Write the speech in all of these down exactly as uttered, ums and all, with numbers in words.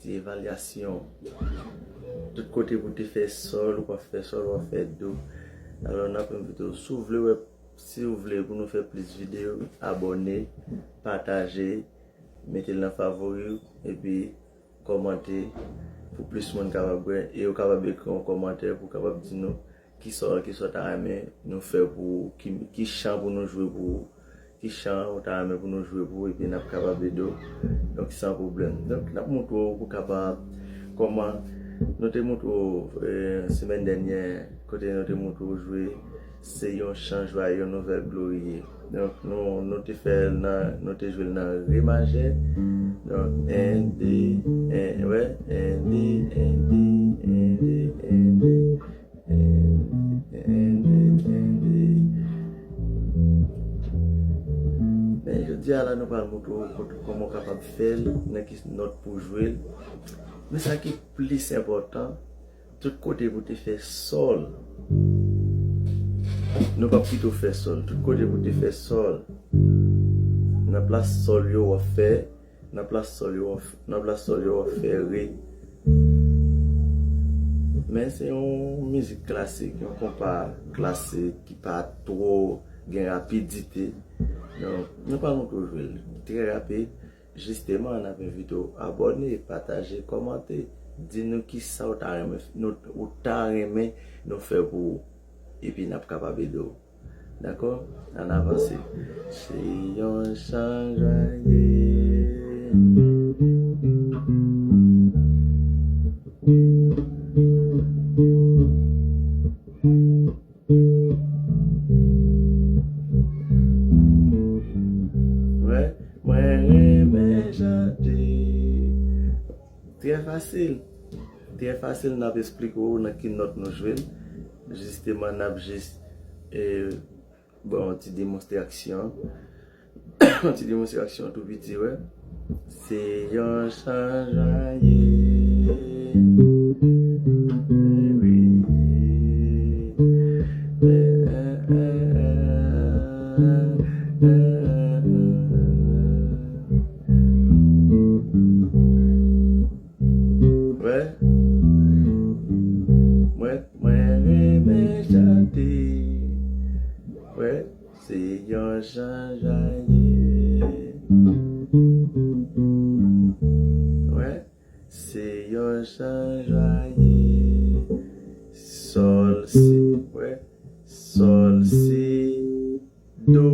se evalyasyon. Tout kote pou te fè sòl, ou pa fè sòl, w ap fè do. Alò, n ap envite w, si w vle wè, si w vle pou nou fè plis videyo, abòne, pataje, mete l nan favori w, epi kòmante pou plis moun kapab wè, e yo kapab ekri yon kòmantè pou kapab di nou ki sa, ki sa w ta renmen nou fè pou ou, ki, ki chan pou nou jwe pou ou, ki chan ou ta renmen pou nou jwe pou ou, epi n ap kapab ede w. Donk, san pwoblèm. Donk, n ap montre w pou kapab kòman nou te montre w, eh, semèn dènyè, kote nou te montre w jwe Se yon chan jwaye, yon nouvèl glori ye. Donk, nou, nou te fè l nan, nou te jwe l nan re majè. Donk, en, de, en, wè, en, de, en, de, en, de, en, de, en, en, de, en, de. Men jodi a la, nou pral montre w kot-, kòman w kapab fè l, nan ki nòt pou jwe l. Men sa ki plis enpòtan, tout kote pou te fè sòl, nou p ap kite w fè sòl. Tout kote pou te fè sòl, nan plas sòl yo w ap fè, nan plas sòl yo w ap, nan plas sòl yo w ap fè re. Men se yon mizik klasik, yon konpa klasik ki pa twò gen rapidite. Donk, nou pral montre w jwe l trè rapid. Jisteman, n ap envite w abòne, pataje, kòmante. Di nou ki sa w ta renmen, nou, ou ta renmen nou fè pou ou. Epi n ap kapab ede w. Dakò? Ann avanse. Se yon chan jwaye. Wè, mwen renmen chante. Trè fasil. Trè fasil, n ap esplike w nan ki nòt nou jwe l. Jisteman, n ap jis, eh, bon, yon ti demonstraksyon. Yon ti demonstraksyon tou piti, wè. Se yon chan jwaye. Wi. Wè. Mwen, mwen renmen chante. Wè. Se yon chan jwaye. Wè. Se yon chan jwaye. Sòl, si, wè. Sòl, si, do,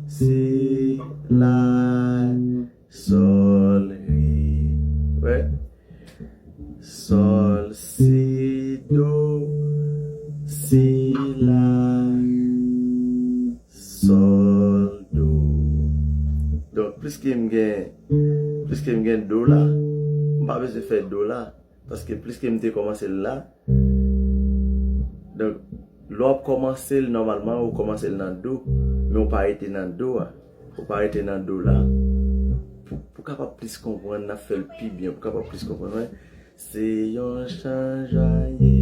si, la, sòl, re. Wè. Sòl, si, do, si, la, sòl, do. Donk, pliske m gen, pliske m gen do la, m pa bezwen fè do la. Paske pliske m te kòmanse l la, donk, lè w ap kòmanse l, nòmalman, ou kòmanse l nan do, men ou pa rete nan do a. Ou pa rete nan do la. Pou, pou kapab plis konprann, n ap fè l pi byen, pou kapab plis konprann, wè. Se yon chan jwaye.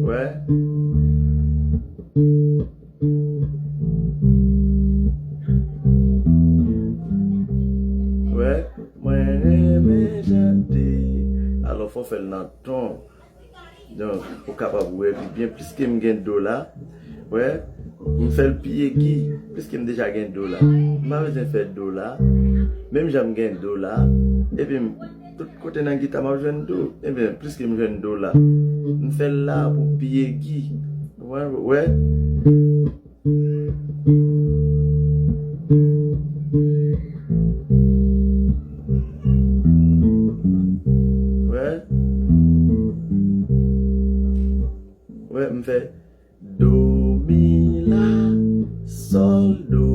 Wè. Wè, mwen renmen chante. Alò, fò w fè l nan ton. Donk, ou kapab wè pi byen, pliske m gen do la. Wè, m fè l pi egi, pliske m deja gen do la. M pa bezwen fè do la. Menm jan m gen do la. Epi m, tout kote nan gita m ap jwenn do. Ebyen, pliske m jwenn do la. M fè l la pou pi egi. Wè, wè. Wè. Wè, m fè do, mi, la, sòl, do.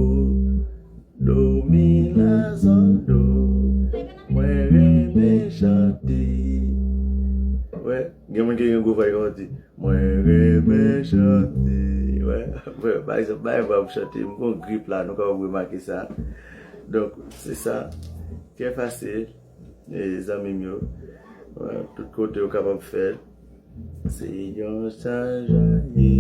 Do, mi, la, sòl, do. Mwen renmen chante. Wè, gen moun ki gen gwo vwa, yo di, mwen renmen chante. Wè, wè, pa egzanp, m pa gen vwa pou chante, m gon grip la, nou kapab remake sa. Donk, se sa. Trè fasil, e, zanmi m yo. Wè, tout kote ou kapab fè l. Se yon chan jwaye.